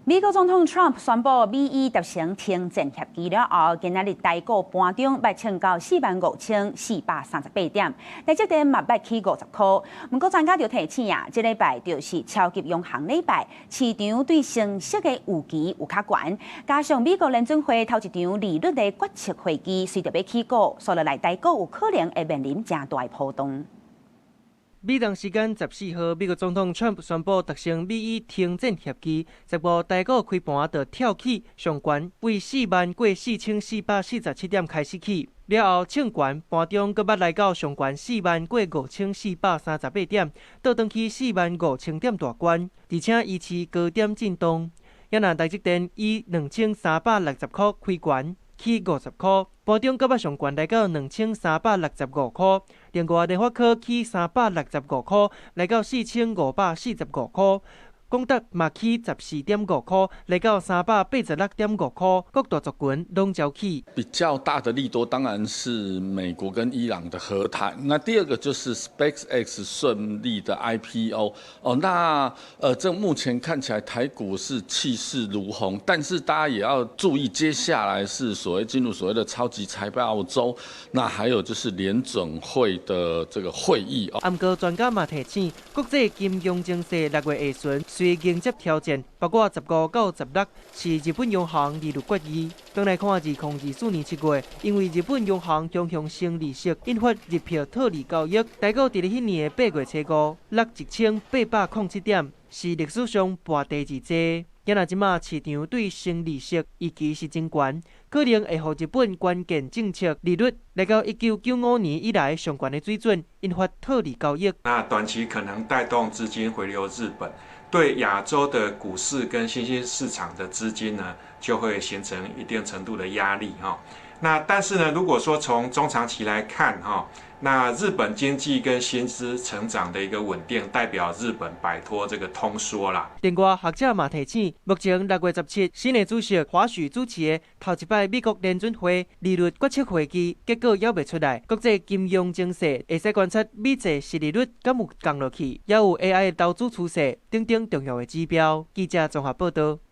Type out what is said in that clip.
美國總統 Trump 宣布美伊達成停戰協議了後，今仔日台股盤中欲衝到45,438點，台積電嘛欲起50箍。毋過專家就提醒啊，這禮拜就是超級央行禮拜，市場對升息的預期有較懸，加上美國聯準會頭一場利率的決策會議隨著欲起鼓，所以來台股有可能會面臨誠大的波動。美東時間14號，美國總統川普宣布達成美伊停戰協議，15台股開盤就跳起上懸，為四萬過4447點開始起，了後衝懸盤中閣捌來到上懸4萬過5438點，倒轉去4萬5000點大關，而且維持高點震盪。也若台積電以2360箍開懸，起50箍，盤中閣捌上懸來到2365箍。另外，聯發科起365箍，來到4545箍。廣達嘛起14.5箍，來到386.5箍。各大族群攏齊起。比較大的利多當然是美國跟伊朗的和談。那第二個就是 SpaceX 順利的 IPO。哦，那這目前看起來台股是氣勢如虹，但是大家也要注意，接下來是所謂進入所謂的超級財報週。那還有就是聯準會的這個會議。毋過專家嘛提醒，國際金融情勢6月下旬隨迎接挑戰，包括15到16是日本央行利率決議。轉來看2024年7月，因為日本央行強強升利息，引發日票套利交易，台股佇咧彼年的8月初五落1807點，是歷史上跋第二濟。也若這馬市場對升利息預期是真懸，可能會予日本關鍵政策利率來到1995年以來上懸的水準，引發套利交易。那短期可能帶動資金回流日本，對亞洲的股市跟新興市場的資金呢，就會形成一定程度的壓力哈。那但是呢，如果說從中長期來看哈，那日本經濟跟薪資成長的一個穩定，代表日本擺脫這個通縮啦。另外，學者嘛提醒，目前6月17，新的主席華許主持的頭一擺美國聯準會利率決策會議結果猶未出來，國際金融情勢會使觀察美債殖利率敢有降落去，也有 AI 的投資趨勢等等重要的指標。記者綜合報道。